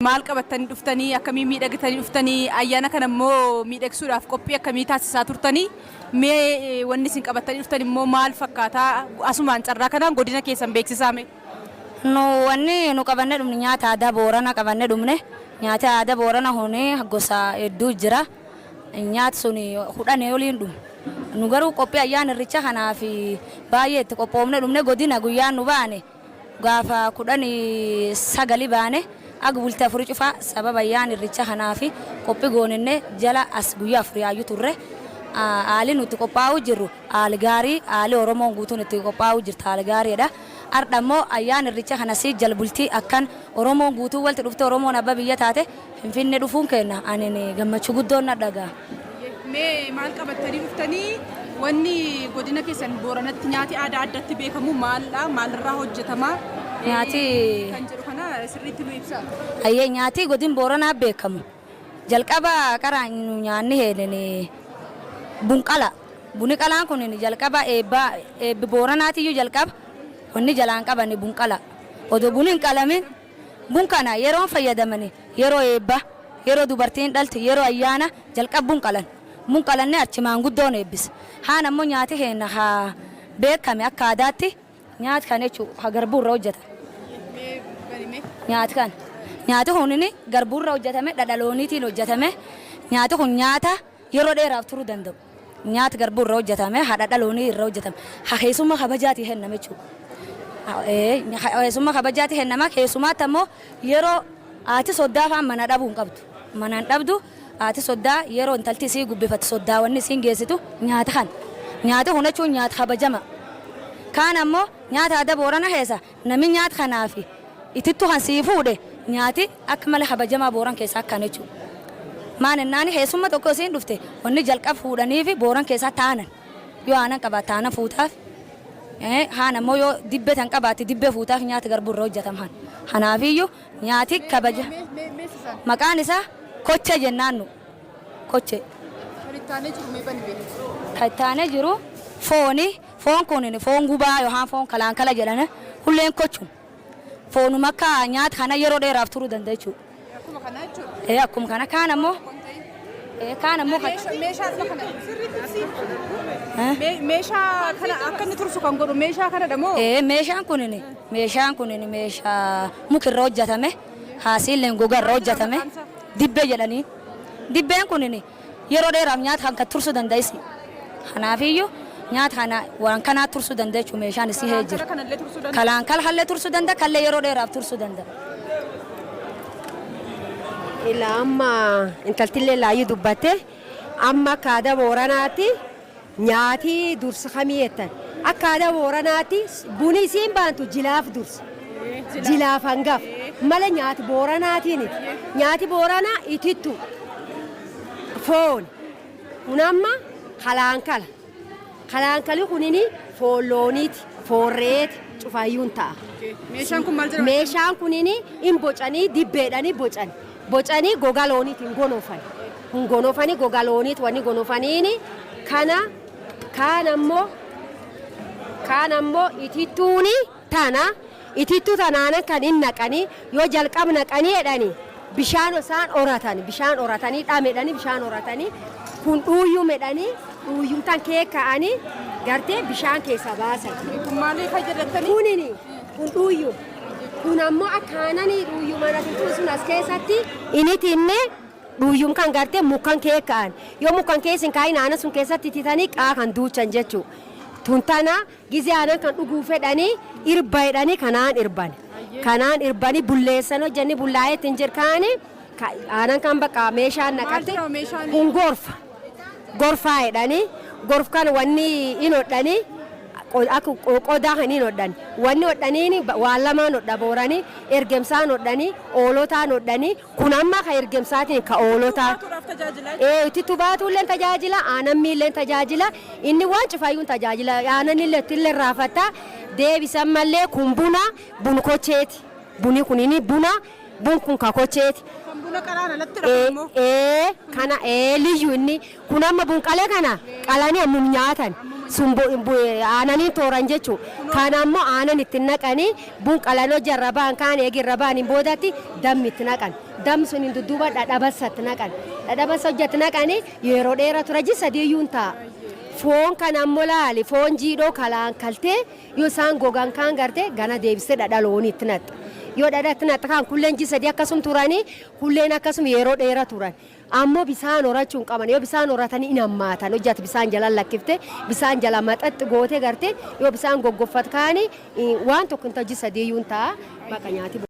Maal qabattanii dhuftanii, akkamiin miidhagitanii dhuftanii, ayyaana kana immoo miidhagsuudhaaf qophii akkamii taasisaa turtanii, mee wanni isin qabattanii dhuftan immoo maal fakkaataa, asumaan carraa kanaan godina keessan beeksisaa mee? Nu wanni nu qabanne dhumne nyaata aadaa Boorana qabanne dhumne. Nyaata aadaa Boorana kuni gosa hedduu jira. Nyaati sun 10 oliin dhumu. Nu garuu qophii ayyaana Irreecha kanaaf baay'ee itti qophoofne dhumne. Godina guyyaan nu baane gaafa 19 baane, aga bultii 4 cufaa sababa ayyaana Irreecha kanaaf qophii goonenne jala as guyyaa 4 yaayyuu turre. Haalli nuti qophaa'uu jirru haali gaarii, haali Oromoon guutuun itti qophaa'uu jirtu haala gaariidha. Har'a immoo ayyaana Irreecha kana si jalbultii akkan Oromoon guutuu walitti dhufte, Oromoon abbaa biyya taate Finfinnee dhufuun kenna ani gammachuu guddoon na dhaga'a. Mee maal qabattanii dhuftanii, wanni godina keessan Booranatti nyaati aadaa addatti beekamu maalidha? Maalirraa hojjetama? Kan jedhu kana sirriitti nu ibsa. Ayyee, nyaati godin Booranaa beekamu jalqaba qara nu nyaanni heeneen bunqala. Buni qalaan kun jalqaba eebba, eebbi Booranaatiyyuu jalqaba wanni jalaan qabani bunqala. Odoo buni hin qalamin bun kana yeroon fayyadamani yeroo eebba, yeroo dubartiin dhalte, yeroo ayyaana jalqaba bun qalan. Bun qalanne achi maanguddoon eebbisa. Haan ammoo nyaati keenya haa beekame akka aadaatti nyaati kana jechuun haa garbuu irra hojjetame. Nyaati kana. Nyaati kun garbuu irra hojjetame, dhadha looniitiin hojjetame. Nyaati kun nyaata yeroo dheeraaf turuu danda'u. Nyaati garbuu irra hojjetame, haa dhadha loonii irra hojjetame. Haa keessummaa kabajaatii kenname jechuudha. Keessummaa kabajaatii kennama. Keessumaatti ammoo yeroo haati soddaa fa'aa mana dhabuu hin qabdu. Mana hin dhabdu haati soddaa, yeroo intalti isii gubbifatu soddaawwanni isiin geessitu nyaata kana. Nyaati kun jechuun nyaata kabajama. Kaan ammoo nyaata aadaa Boorana keessa namni nyaata kanaa fi itittu kan sii fuudhe nyaati akka malee kabajamaa Booran keessaa akkana jechuudha. Maan ennaani keessumma tokko isiin dhufte wanni jalqaba fuudhanii fi Booran keessaa taanan, yoo aanan qabaatte aanan fuutaaf, haan ammoo yoo dibbee tan qabaatte dibbee fuutaaf, nyaata garbuu irra hojjetama han. Kanaafiyyuu nyaati kabaja. Maqaan isaa kochee jennaan nu. Kochee. Kan itti aanee jiru fooni. Foon kun foon gubaa yookaan foon kalaankala jedhama. Hulleen kochuma. Foonuma akka nyaata kana yeroo dheeraaf turuu danda'a jechuudha. Akkuma kana jechuudha. Ee, akkuma kana. Kaan ammoo kaan ammoo Meeshaadhuma kana sirriitti ibsi. Meeshaa kana akka inni tursu kan godhu meeshaa kanadha moo? Ee, meeshaan kunin meeshaa muka irra hojjetame, haasiilleen gogaa irra hojjetame, dibbee jedhanii. Dibbeen kunin yeroo dheeraaf nyaata kan tursuu danda'isi. Kanaafiyyuu nyaata kana waan kanaa tursuu danda'a jechuudha, meeshaan isii hee jira. Kanallee tursuu danda'a. Kalaan kalhallee tursuu danda'a, kallee yeroo dheeraaf tursuu danda'a. Ila amma intaltillee laayyuu dubbatte, amma akka aadaa Booranaatti nyaati dursa kamii jettan, akka aadaa Booranaatti buni isiin baantu jilaaf dursa. Jilaaf hangaf mala nyaati Booranaatiin nyaati Booranaa itittu, foon kun amma kalaankala. Kalaankali kunini foon looniiti, foon re'eeti, cufaayyuun ta'a. Meeshaan kun maal jedhama? Meeshaan kunini hin bocanii, dibbeedhanii bocan. Bocanii gogaa looniitiin gonofan. Hin gonofanii, gogaa looniit wanni gonofaniini kana. Kaan ammoo itittuuni tana. Itittuu tanaanan kan hin naqanii, yoo jalqab naqanii jedhanii bishaan isaan horatan, bishaan horatanii dhamedhanii, bishaan horatanii kun dhuuyyuu medhanii, dhuuyyumtan kee ka'anii gartee bishaan keessa baasan. Kun maaliif fayyadattanii? Kunini kun dhuuyyu. Kun ammoo akka aananii dhuuyyu mana sun as keessatti initinne dhuuyyum kan gartee mukan kee ka'an, yoo mukan keessa hin kaa'in aanan sun keessatti titanii qaa kan duuchan jechuu. Tun tana gizee aanan kan dhuguu fedhanii irba jedhanii kanaan irban. Kanaan irbanii bulleessan, hojjanni bullaa'eetti hin jirkaani aanan kan bakka meeshaan naqatte. Jedhama meeshaan? Kun gorfa. Gorfaa jedhanii, gorf kan wanni hin hodhanii akka qodaa kan hin hodhan. Wanni hodhaniin waan lamaan hodha Booranii: ergemsaan hodhanii, oolotaan hodhanii. Kun amma ka ergemsaatiin, ka oolotaa. Baatuudhaaf tajaajila. Ee, itti baatuullee tajaajila, aanan miillee tajaajila, inni waan cufaayyuu tajaajila, aanan illee ittillee raafata deebisan mallee. Kun buna, bun kocheeti. Buni kun inni buna, bun kun ka kocheeti. Kan buna qaraan alatti dhabu immoo. Ee, kana ee liyyu inni kun amma bunqalee kana qalanii ammum nyaatan. Sun aananiin tooran jechuudha. Kana ammoo aanan itti naqanii bun qalanoo jarra ba'an kaan eegirra ba'aniin boodatti dammi itti naqan. Dammi sun hin dudduuba dhadhabassa itti naqan. Dhadhabassa hojjatti naqanii yeroo dheeraa tura ji sadiiyyuu hin ta'a. Foon kana ammoo laali, foon jiidhoo kalaan kaltee yoo isaan gogan kaan garte gana deebisee dhadha loonii itti naxxa. Yoo dhadha itti naxxa kaan kulleen ji sadii akkasum turanii, kulleen akkasum yeroo dheeraa turan. Ammoo bisaan horachuu hin qaban. Yoo bisaan horatanii hin hammaatan. Hojjate bisaan jala lakkifte, bisaan jala maxaxxi goote garte yoo bisaan goggoffat kaani waan tokko hin ta'u, ji sadiiyyuu hin ta'a. Baqa nyaati.